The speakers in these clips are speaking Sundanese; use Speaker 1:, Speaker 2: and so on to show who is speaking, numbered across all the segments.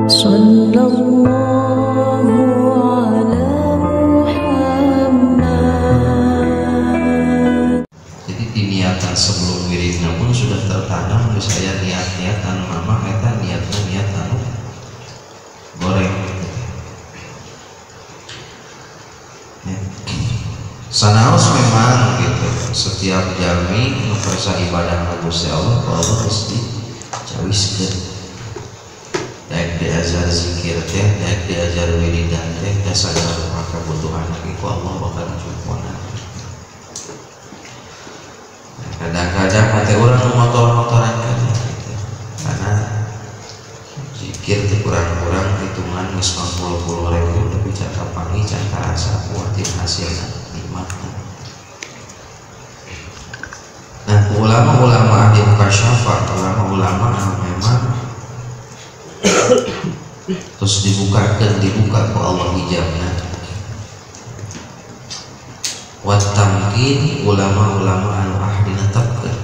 Speaker 1: Sallallahu ala Muhammad.
Speaker 2: Jadi diniatan sebelum wiridna pun sudah tertanam di saya niat-niat anu mama eta niatna niat anu goreng gitu. Ya. Sanaos memang gitu setiap jalmi nu kersa ibadah ka Gusti Allah, ku Allah geus dicawiskeun. Daek diajar zikir teh, daek diajar wiridan teh, da sagala kebutuhan ku Allah bakal dicukupan. Kadang-kadang hati urang nu motor-motoran kan gitu. Karena zikir teh kurang-kurang hitungan geus 40 ribu tapi can kapanggih can karasa kuatin hasilna nikmatna. Nah, ulama-ulama ahli mukasyafah, ulama-ulama anu memang terus dibukakan, dibuka ku Allah hijabna. Wat tamkin ulama-ulama anu ahli netepkeun.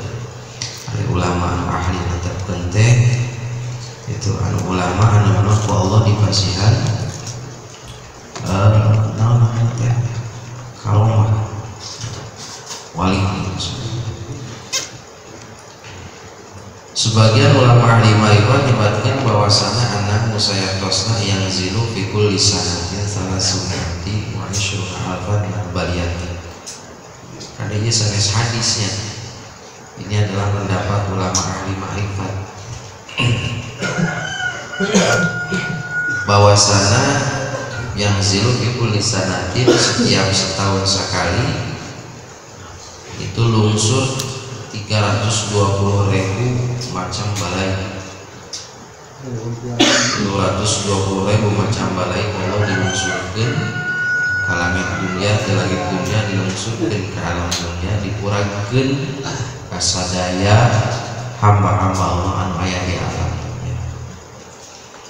Speaker 2: Ari ulama anu ahli netepkeun teh itu anu ulama anu memang ku Allah dipasihan naon teh karomah wali. Sebagian ulama ahli ma'rifat nyebatkan bahwasana anak musayatosna yang zilu fi kulli sanatin salasumati wa isyruna alfan baliyati. Karena ini sanes hadisnya. Ini adalah pendapat ulama ahli ma'rifat. Bahwasana yang zilu fi kulli sanatin setiap setahun sekali itu lungsur 320.000 macam balai. 320.000 macam balai kalau dilungsurkeun ka langit dunia, ke langit dunia dilungsurkeun ke alam dunia, dipuragkeun ka sadaya hamba-hamba Allah anu aya di alam dunia.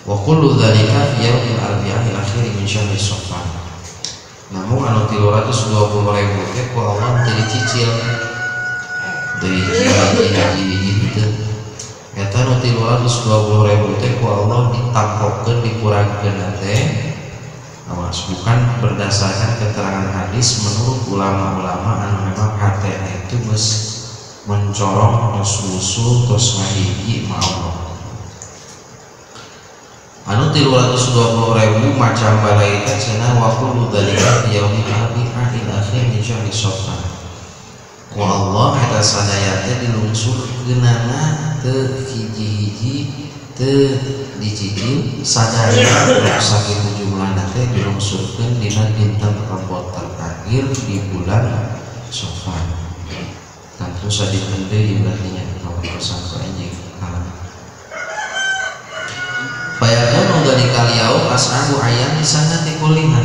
Speaker 2: Wa kullu dzalika fi yaumil arbi'il akhir min syahri Safar. Namun anu 320.000 teh ku Allah teu dicicil. Deui hiji-hiji teu. Eta nu 320.000 teh ku Allah ditampokkeun dipuragkeun teh. Awas, bukan berdasarkan keterangan hadis menurut ulama-ulama anu memang hatena itu geus mencorong tos wusul tos ngahiji ma Allah. Anu 320.000 macam balai teh cenah wa kullu dzalika fi yaumil arbi'il akhir min syahri Safar. Ku Allah eta sadaya teh dilungsurkeunana teu hiji-hiji teu dicicil sadaya sakitu jumlahna teh dilungsurkeun dina dinten Rebo terakhir di bulan Safar. Tentu sadinten deui berarti nya kawasan ku anjing. Fayakunu dzalikal yaum as'abu ayyami sanati kulliha.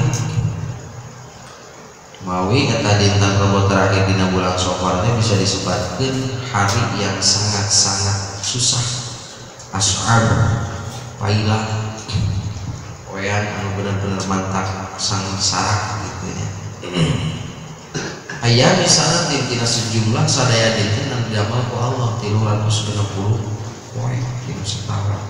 Speaker 2: Mawi eta dinten Rebo terakhir dina bulan Safar teh bisa disebutkeun hari yang sangat-sangat susah. As'ab pailah poean anu bener-bener mantap sangsara gitu nya. Aya misalnya tina sejumlah sadaya dinten anu didamel ku Allah 360 poe dina sataun.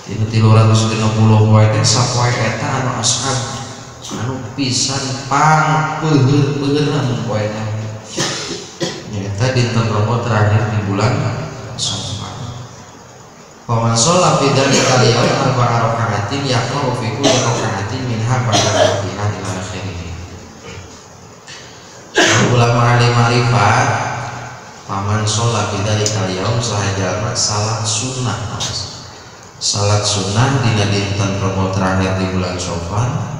Speaker 2: Dina 360 poe teh sapoe eta anu as'ab anu pisan pang peuheur-peuheurna mun poe teh. Nyaeta dinten Rebo terakhir di bulan Safar. Faman sholla fi dzalikal yaum arba'a raka'atin yaqra'u fi kulli raka'atin minha ba'da al-Fatihah ila akhirih. Ulama ahli ma'rifat, faman sholla fi dzalikal yaum saha jalma salat sunnah. Salat sunnah dina dinten Rebo terakhir di bulan Safar.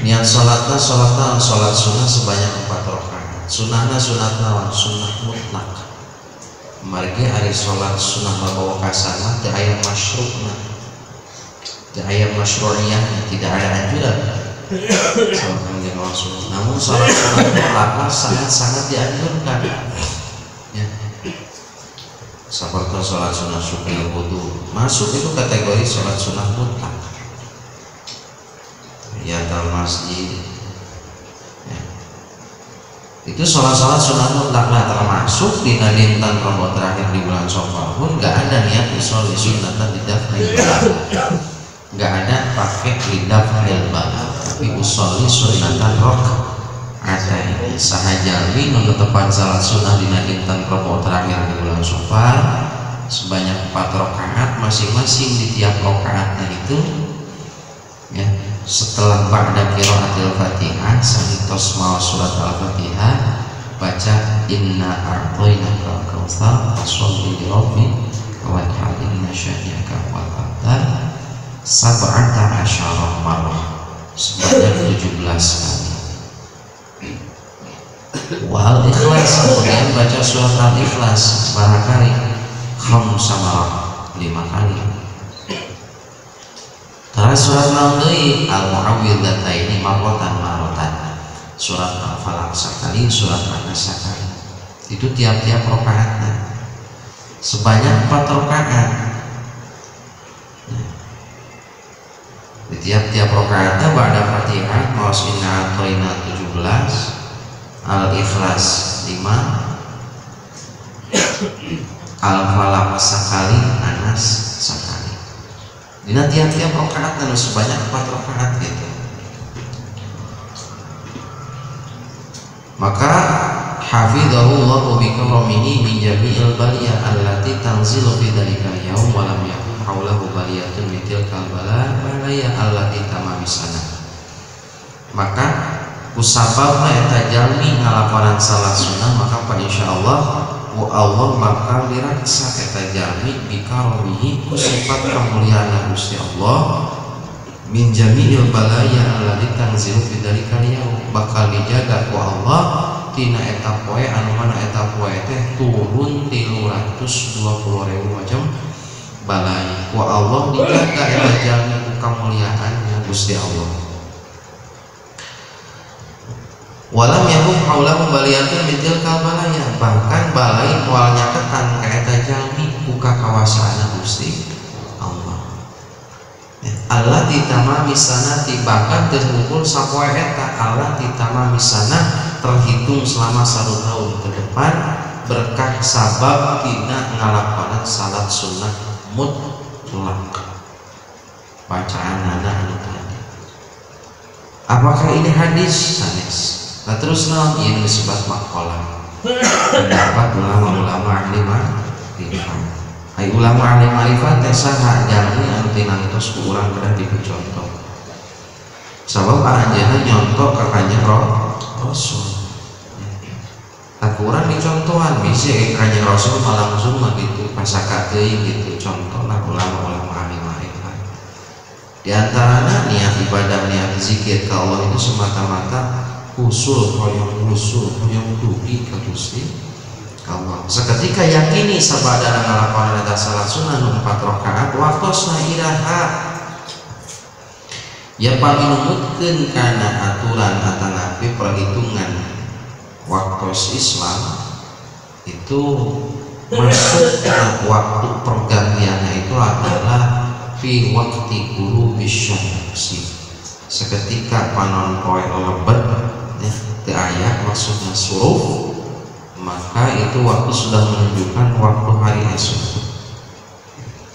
Speaker 2: Niat salatna salatna salat sunnah sebanyak 4 rakaat. Sunnahna sunatna sunnah mutlak. Margi ari salat sunnah babawakasan mah teu aya masyru'na. Teu aya masyru'iyah, tidak ada anjuran. Salat kangge sunnah. Namun salat sunnah mutlak sangat-sangat dianjurkan. Ya. Seperti salat sunnah syukril wudu masuk itu kategori salat sunnah mutlak. Ya masjid. Ya. Itu sholat-sholat sunnah mutlak lah, termasuk di dinten Rebo terakhir di bulan Safar pun nggak ada niat usolli sunnatan lidaf'il bala, nggak ada pakai lidaf'il bala, tapi usolli sunnatan rakaataini. Sahajalmi menetepan salat sunnah dina dinten Rebo terakhir di bulan Safar sebanyak 4 rakaat, masing-masing di tiap rakaatnya itu ya, setelah ba'da qiraatil Fatihah santos maos surat Al-Fatihah baca inna a'tainakal kautsar fasholli li rabbika wanhar inna syani'aka huwal abtar 17 marrah, sebanyak 17 kali. Wal ikhlas, kemudian baca surat Al-Ikhlas berapa kali? Khamsa marrah, 5 kali. Terus surat naon deui? Al-Mu'awwidzataini marratan marratan. Surat Al-Falaq sekali, surat An-Nas sekali. Itu tiap-tiap rakaatnya. Sebanyak 4 rakaat. Di tiap-tiap rakaatnya ba'da Fatihah maos inna a'thaina 17, Al-Ikhlas 5, Al-Falaq sekali, An-Nas sekali. Dina tiap-tiap rakaat dan sebanyak 4 rakaat gitu. Maka hafizahullahu bi karamihi min jami'il baliyah allati tanzilu fi dzalikal yaum wa lam yakun haulahu baliyatun min tilkal balaya allati tamami sanah. Maka kusababna eta jalmi ngalakonan salat sunnah, maka pa insyaallah wa Allah bakal diraksa eta jalmi bikaramihi ku sifat kemuliaan Gusti Allah min jami'il balaya allati tanzilu fi dzalikal yaum, bakal dijaga ku Allah tina eta poe anu mana eta poe teh turun 320.000 macam balai. Ku Allah dijaga eta jalmi ku kemuliaannya Gusti Allah. Walam yakum haulahu baliyatun min tilkal balaya, bahkan balai moal nyaketan ka eta jalmi ku kakawasaanna Gusti Allah. Allah ditamami sanati, bahkan terkumpul sapoe eta Allah ditamami sana terhitung selama 1 tahun ke depan berkah sabab tina ngalakonan salat sunnah mutlak bacaanana anu tadi. Apakah ini hadis sanes? Nah terus naon ieu disebut maqalah pendapat ulama-ulama ahli ma'rifat. Ai ulama ahli ma'rifat teh saha jalmi anu tinangtos ku urang kedah dipicontoh. Sabab aranjeunna nyontoh ka Kanjeng Rasul. Tah ku urang dicontohan bisi Kanjeng Rasul mah langsung mah gitu pasaka teuing gitu, contohlah ulama-ulama ahli ma'rifat. Di antarana niat ibadah, niat zikir ka Allah itu semata-mata usul hoyong usul hoyong dugi ka Gusti Allah. Seketika yakini sabadana ngalakonan eta salat sunnah nu 4 rakaat waktosna iraha ya paminumutkeun kana aturan atanapi perhitungan waktos Islam itu masuk waktu pergantiannya itu adalah fi waqti ghurubi syamsi, seketika panon poe lebet ya, teu aya maksudnya suruh, maka itu waktu sudah menunjukkan waktu hari esok.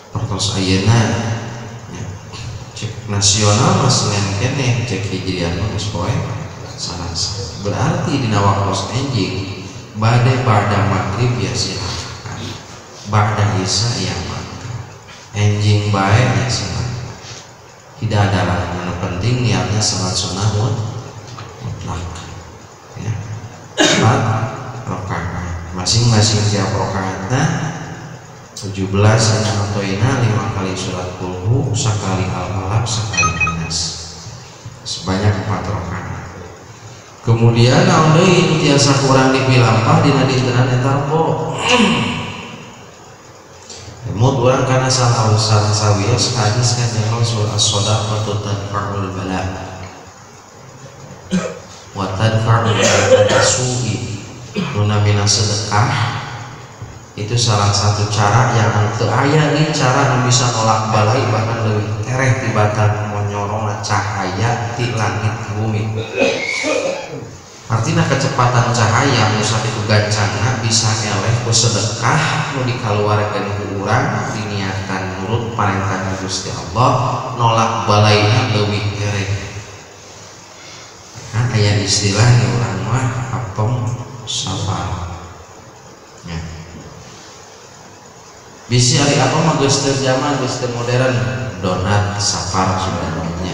Speaker 2: Pertos ayeuna ya, cek nasional mah Senin keneh, cek hijriah mah geus poe Salasa. Berarti dina waktu enjing bade ba'da maghrib ya silakan, ba'da isya ya maka enjing bae ya silakan. Tidak ada larangan, yang penting niatnya salat sunnah mutlak ya. 4 rakaat masing-masing tiap rakaatnya 17 atoina 5 kali surat kulhu, sekali al-falaq, sekali an-nas, sebanyak 4 rakaat. Kemudian naon deui tiasa kurang dipilampah dina dintenan eta rebo. Emut urang kana salah sawios hadis Kanjeng Rasul as-shadaqatu tadfa'ul bala wa tadfa'ul su'i. Nunamina sedekah itu salah satu cara yang teu aya deui cara nu bisa nolak balai, bahkan leuwih tereh tibatan monyorongna cahaya ti langit ke bumi. Artinya kecepatan cahaya nu sakitu gancangna bisa eleh ku sedekah nu dikaluarkeun ku urang diniatan nurut parentah Gusti Allah nolak balaina leuwih terek. Kan aya istilah di urang mah apem safar. Ya. Bisi ari apa mah geus teu zaman geus teu modern donat safar sudah namanya.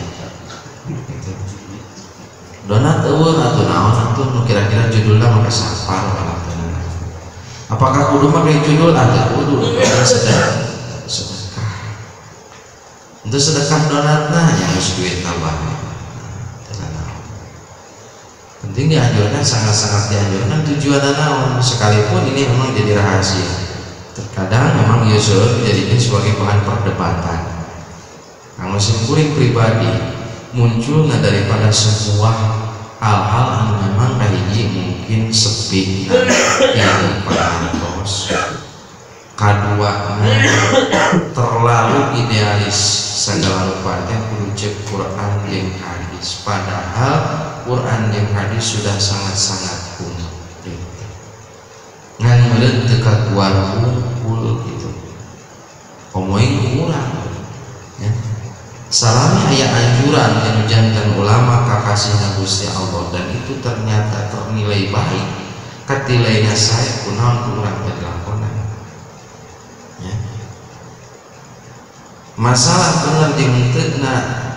Speaker 2: Gitu. Donat eueuh atuh naon atuh nu kira-kira judulna make safar atuh. Apakah kudu make judul atuh kudu sedekah. Untuk sedekah donatna nya geus duit nambah. Penting dianjurkan, sangat-sangat dianjurkan tujuanna naon sekalipun ini memang jadi rahasia. Terkadang memang usul dijadikan sebagai bahan perdebatan. Kanggo simkuring pribadi munculnya daripada sebuah hal-hal anu memang kahiji mungkin sepi yang parantos kadua terlalu idealis segala rupa teh kudu cek Quran jeung hadis padahal Quran jeung hadis sudah sangat-sangat komplit ngan meureun teu kaguar hungkul gitu komoing urang ya. Salami aya anjuran yang jantan ulama kakasihna Gusti Allah dan itu ternyata ternilai baik katilaina sae kunaon ku urang teh dilakonan ya. Masalah bener jeung henteu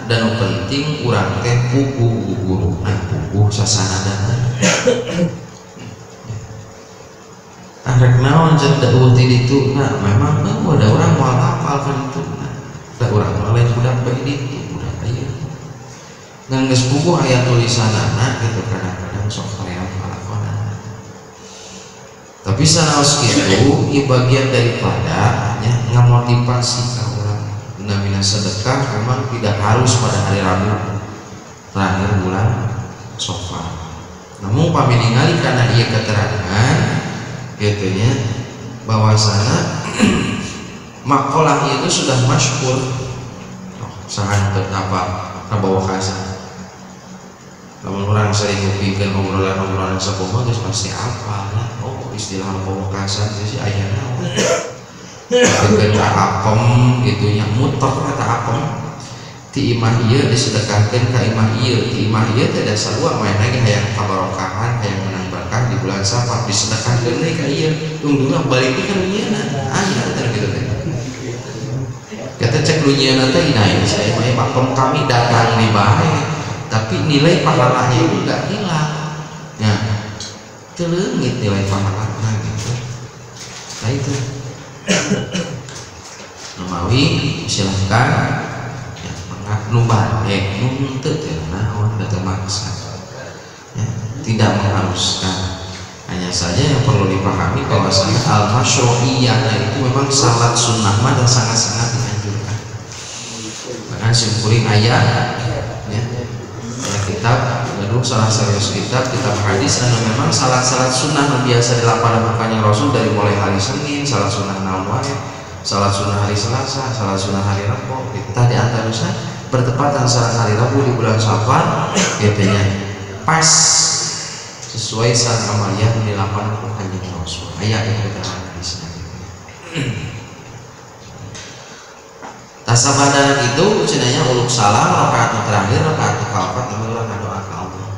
Speaker 2: dan nu penting urang teh puguh guguruna puguh sasanadana ah rek naon cenah eueuh ti ditu na memang eueuh da urang moal apal ka ditu da urang mah lain budak bae ditu budak ayeuna ngan geus puguh aya tulisanana gitu kadang-kadang sok hoream ngalakonan tapi sanaos kitu ieu bagian daripada nya ngamotivasi ka urang namina sedekah memang tidak harus pada hari Rabu terakhir bulan Safar namun pami ningali kana ieu keterangan kitu nya bahwasana makalah itu sudah masyhur. Oh, sahan apa kabawa kasar. Lamun urang sering ngupikeun obrolan-obrolan sepuh geus pasti apal lah. Oh, istilah kabawa kasar teh si aya naon. Pikeun ka apem kitu nya muter kata apem. Ti imah ieu disedekahkeun ka imah ieu, ti imah ieu teh dasar sarua main lagi hayang kabarokahan, hayang menang berkah di bulan Safar disedekahkeun deui ka ieu. Tungtungna balik ka nu nyieuna. Aya teh kitu teh. Kata cek lu nyieuna teh inai saya mah apem kami datang di bae tapi nilai pahalanya itu enggak hilang. Nah, teu leungit nilai pahalana gitu. Nah itu. Numawi silahkan ya mangga nu bade nu henteu teh naon da teu maksa. Ya, tidak mengharuskan. Hanya saja yang perlu dipahami bahwasanya al-masyru'iyah itu memang salat sunnah mah dan sangat-sangat dianjurkan. Bahkan simkuring aya ya, ya kitab gaduh salah serius kitab hadis anu memang salat-salat sunnah nu biasa dilakukan kanjeng Rasul dari mulai hari Senin, salat sunnah naon wae, salat sunnah hari Selasa, salat sunnah hari Rabu. Kita di antaranya bertepatan salat hari Rabu di bulan Safar gitu nya. Pas sesuai saat amaliyah dilakukan ku kanjeng Rasul. Aya itu keterangan hadisnya. Tasabadana itu cenanya uluk salam rakaat terakhir rakaat keempat tapi urang ngadoa ka Allah.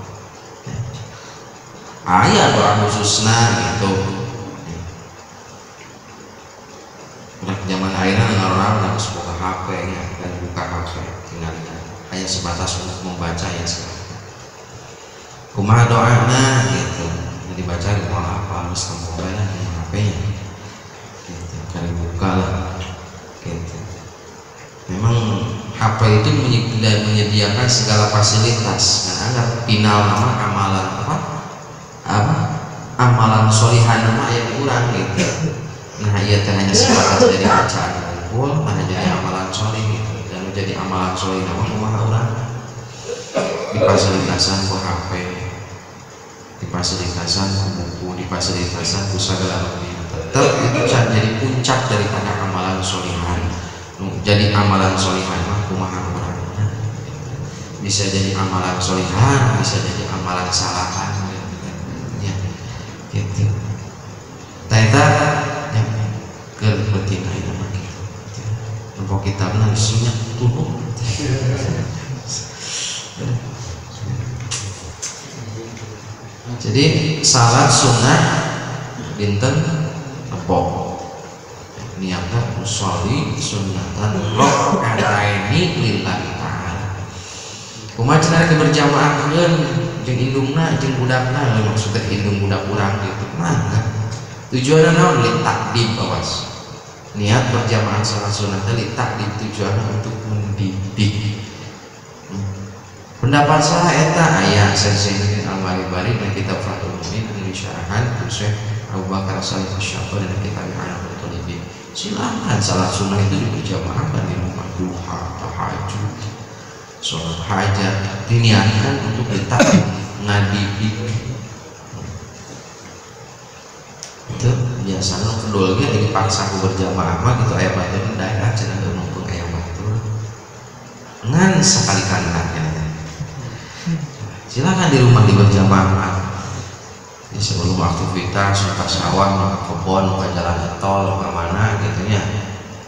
Speaker 2: Aya doa khususna gitu. Budak zaman ayeuna ngaran geus buka HP nya dan buka HP tinggal hanya sebatas untuk membaca ya sekarang. Kumaha doana gitu dibaca di moal apa geus tempo bae lah di HP nya gitu kali buka lah gitu. Memang HP itu menyediakan segala fasilitas. Nah, anggap final nama amalan apa apa amalan solihan nama aya di urang gitu. Nah ieu teh hanya sebatas dari bacaan kumpul nah jadi amalan soleh gitu dan jadi amalan soleh nama kumaha urang difasilitasan ku HP, difasilitasan ku buku, difasilitasan ku segala rupiah. Tetap itu can jadi puncak daripada amalan solihan. Jadi amalan solihan mah kumaha urangna. Bisa jadi amalan solihan, bisa jadi amalan salahan. Eta nya keur penting ayeuna mah kitu. Nempo kitabna isinya tubuh. Jadi salat sunnah dinten Rebo niatna usolli sunnatan rakaataini lillahi ta'ala. Kumaha cenah keberjamaahkeun jeung indungna jeung budakna, maksudna indung budak urang gitu mah. Tujuanna naon? Li takdib awas. Niat berjamaah salat sunnah teh li takdib, tujuanna untuk mendidik. Pendapat saha eta aya Syekh Al-Maribari dan kitab Fathul Mu'in anu disyarahan ku Syekh Abu Bakar Shalih Asy-Syafi'i dan kitab I'anatul Thalibin. Silakan salat sunnah itu diberjamaahkan di rumah, duha, tahajud, sholat hajat, diniatkan untuk kita ngadidik. Itu biasanya kedua ge dipaksa ku berjamaah mah gitu aya batur daerah cenah numpuk aya batur. Ngan sekali-kali ya. Silakan di rumah di berjamaah. Ya, sebelum aktivitas ke sawah, ke kebun, ke jalan tol, ke mana gitu nya.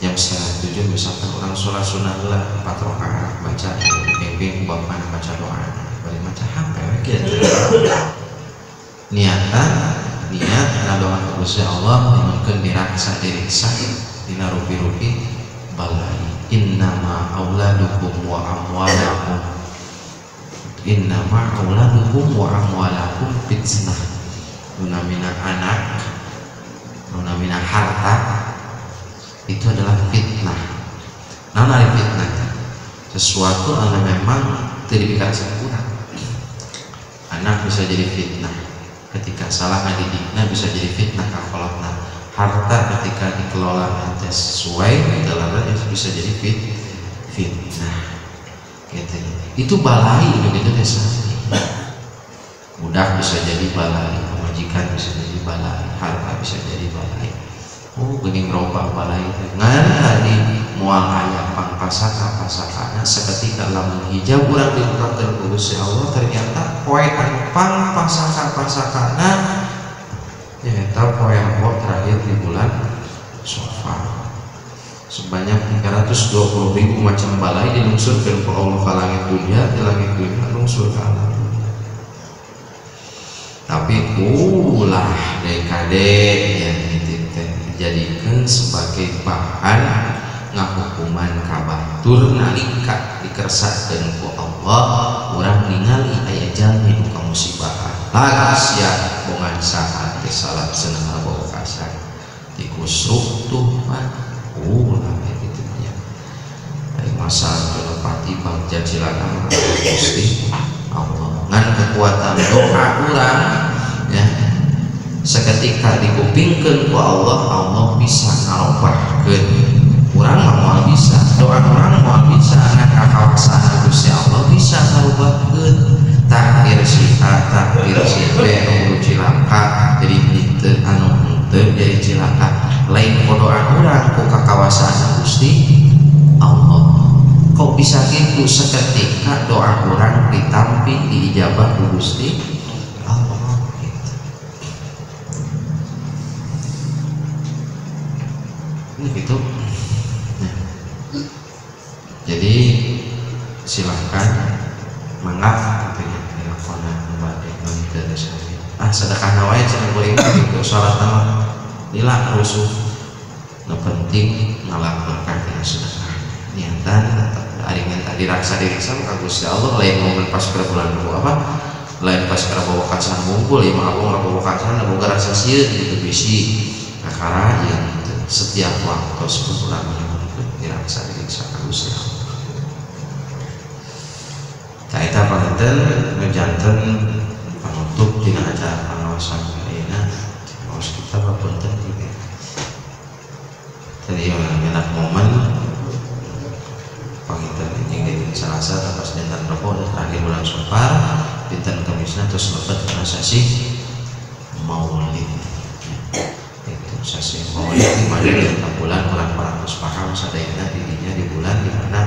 Speaker 2: Jam 6:30 misalkan orang sholat sunnah lah 4 rakaat baca pimpin bapak baca doa, bari maca HP gitu. Niatan niat ngadoa ka Gusti Allah nyuhunkeun diraksa diriksa dina rupi-rupi balai. Innama auladukum wa amwalakum, innama auladukum wa amwalakum fitnah. Nunamina anak, nunamina harta itu adalah fitnah. Nah, ari fitnah sesuatu anu memang teu dipikarasan kurang. Anak bisa jadi fitnah ketika salah ngadidikna, bisa jadi fitnah ka kolotna. Harta ketika dikelola teu sesuai dalam bisa jadi fitnah. Gitu. Itu balai begitu teh. Budak bisa jadi balai, pemajikan bisa jadi balai, harta bisa jadi balai. Oh, geuning robah balai teh. Ngan tadi moal aya pangpasaka-pasakana seketika lamun hijab urang diungkapkeun ku Gusti Allah ternyata poe anu pangpasaka-pasakana nyaeta poe Rebo terakhir di bulan Safar. Sebanyak 320.000 macam balai dilungsurkeun ku Allah ka langit dunia, di langit dunia lungsur ka alam dunia. Tapi ulah dekade yang teh dijadikan sebagai bahan ngahukuman ka batur nalika dikersakeun ku Allah, urang ningali aya jalmi nu kamusibahan. Lagi sia bongan saha teh salat cenah bawa kasar. Dikusruk tuh mah ulah gitu nya. Ari masa Jonopati bagja cilaka Gusti Allah. Ngan kekuatan doa urang ya seketika dikupingkeun ku Allah, Allah bisa ngarobahkeun. Urang mah moal bisa, doa urang moal bisa, ngan kakawasaan Gusti Allah bisa ngarobahkeun. Takdir si A, takdir si B anu kudu cilaka jadi henteu, anu henteu jadi cilaka. Lain ku doa urang, ku kakawasaan Gusti Allah. Kok bisa gitu seketika doa urang ditampi diijabah ku Gusti Allah gitu. Ini gitu. Nah, jadi silahkan mangga gitu ya dilakona bade nu teu ah sedekahna wae cenah kuring gitu salat mah lila rusuh. Nu penting ngalakukeun tina sedekah. Niatan tetap ari minta diraksa diriksa ka Gusti Allah lain momen pas keur bulan apa lain pas keur bawa kasan ngumpul ya mah abong bawa kasan boga rasa sieun gitu bisi kakara yang setiap waktu sebulan menyebutkan diraksa diriksa ka Gusti Allah. Tah eta panganten nu janten panutup dina acara pangaosan ayeuna ngaos kita papunten ieu. Tadi ngenak momen panginten enjing dinten Salasa tepas dinten Rebo terakhir bulan Safar dinten Kamisna terus lebet kana sasih Maulid. Itu sasih Maulid di mana dinten bulan urang parantos paham sadayana dirinya di bulan di mana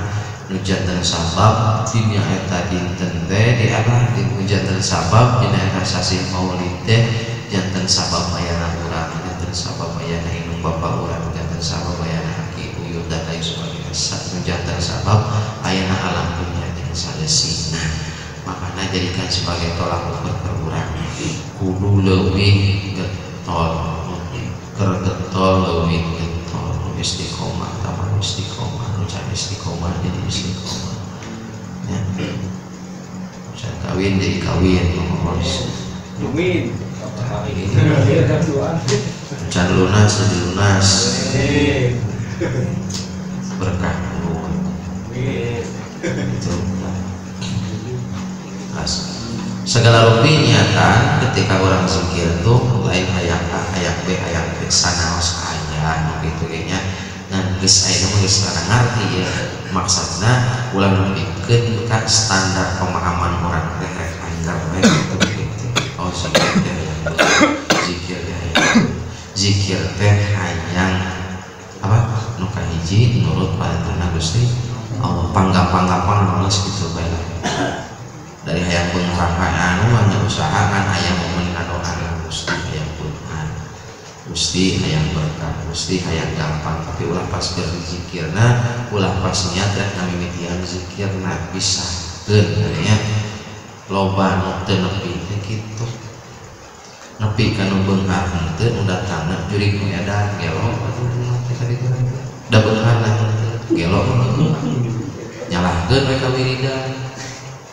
Speaker 2: nu janten sabab dina eta dinten teh di apa nu janten sabab dina eta sasih Maulid teh janten sabab ayana urang, janten sabab jadikan sebagai tolak ukur keur urang kudu leuwih getol keur getol leuwih getol istiqomah tambah istiqomah nu can istiqomah jadi istiqomah ya can kawin jadi kawin
Speaker 3: Amin.
Speaker 2: Can lunas jadi lunas berkah itu segala rupi niatan ketika orang zikir tuh lain hayang A hayang B hayang B sanaos aya nu kitu ge nya ngan geus ayeuna mah geus rada ngarti ya maksudna ulah nepikeun ka standar pemahaman urang teh rek anggar we gitu gitu. Oh zikir teh hayang zikir teh hayang zikir teh hayang apa nu kahiji nurut parentahna Gusti Allah panggampang-gampang geus kitu bae lah. Dari hayang beunghar anu mah usaha kan hayang momen ngadoa Gusti hayang beunghar Gusti hayang berkah Gusti hayang gampang tapi ulah pas keur zikirna ulah pas niat rek ngamimitian zikirna pisahkeun nya loba nu teu nepi teh kitu nepi ka nu beunghar henteu nu datangna jurig nu edan gelo atuh teh ka ditu da beungharna henteu gelo nyalahkeun we ka wiridan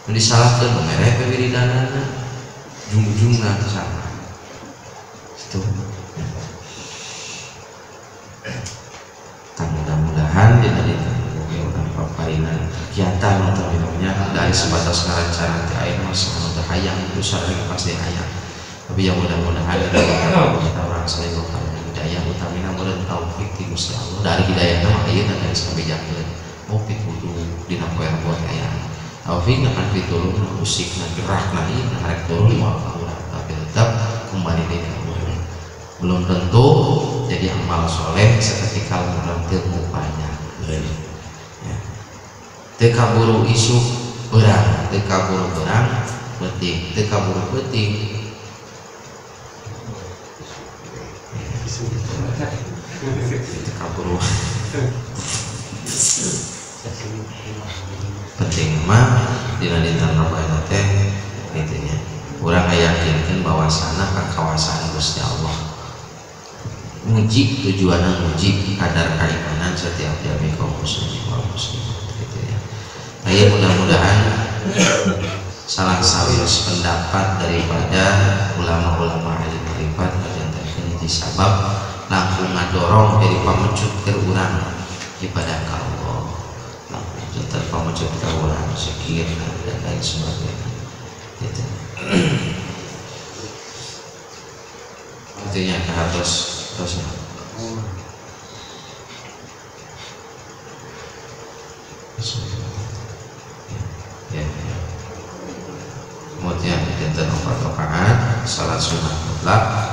Speaker 2: nu disalahkeun nu mere we wiridanana jung-jungna teh salah itu. Mudah-mudahan dina urang paparina kegiatan atau minumnya dari sebatas ngarancaran teh aya mah anu teh hayang itu sareng pasti hayang tapi yang mudah-mudahan kita orang saling hidayah utamina meureun taufik ti Gusti Allah dari hidayahna mah ayeuna dari sabejakeun oh pituduh dina poe rebo teh aya taufik na kan pitulung usikna gerakna ieu rek turun moal ka urang tapi tetap kembali deui ka urang belum tentu jadi amal soleh seketika urang teu ngupayakeun ya teu kaburu isuk beurang teu kaburu beurang peuting teu kaburu peuting teu kaburu penting mah dina dinten Rebo eta teh kitu nya urang ngayakinkeun bahwasana kakawasaan Gusti Allah nguji tujuanna nguji kadar keimanan setiap jami kaum muslimin wal muslimat gitu ya. Nah, mudah-mudahan salah sawios pendapat daripada ulama-ulama ahli marifat ngajantenkeun hiji sabab langkung ngadorong jadi pamecut keur urang ibadah ka Allah langkung janten pamecut ka urang zikir dan lain sebagainya gitu. Artinya ke atas terusnya ya, ya. Kemudian dinten 4 rakaat salat sunah mutlak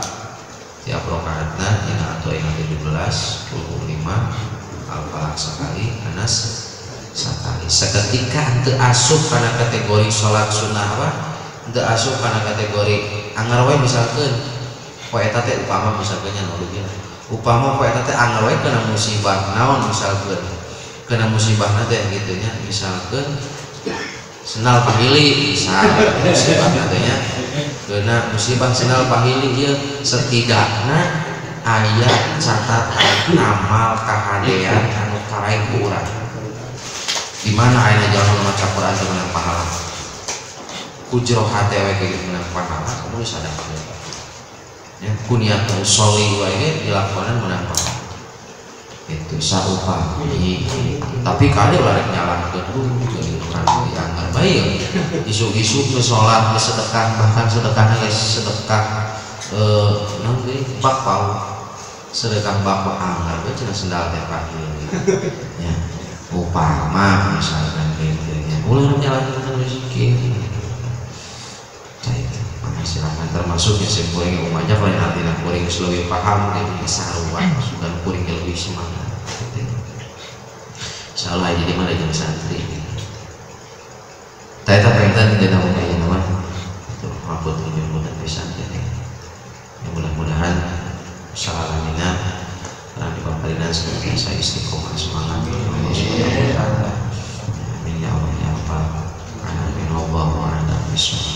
Speaker 2: tiap rakaatna dina atau yang 17 25 al-falaq sekali anas sekali seketika henteu asup kana kategori salat sunah apa henteu asup kana kategori anggar we misalkeun poe eta teh upama misalkeun nya nu upama poe eta teh anggar we kana musibah naon misalkeun kana musibahna teh kitu nya misalkeun sendal pahili misal musibahna teh nya kana musibah sendal pahili ieu setidakna aya catatan amal kahadean anu karaih ku urang di mana ayeuna jalma maca Quran teh menang pahala ku jero hate we ge menang pahala kamu sadar ya kuniat usolli wae ge dilakonan menang pahala itu saupami tapi kali ulah rek nyalahkeun jadi urang we anggar bae isuk-isuk geus salat geus sedekah bahkan sedekahna geus sedekah naon deui bakpao sedekah bakpao anggar bae cenah sendal teh pahil ya upama misalkan kitu nya ulah nyalahkeun rezeki silakan termasuk ya sim kuring umumnya kalau artinya kuring lebih paham jadi sarua masukan kuring lebih semangat gitu. Salah jadi mana jeung santri teh eta pengen dina kayana mah itu maput jeung pisan jadi ya mudah-mudahan salamina karena di paparina senantiasa istiqomah semangat Allah subhanahu wa ta'ala. Amin ya Allah ya Rabbal alamin. Wallahu a'lam. Bismillah.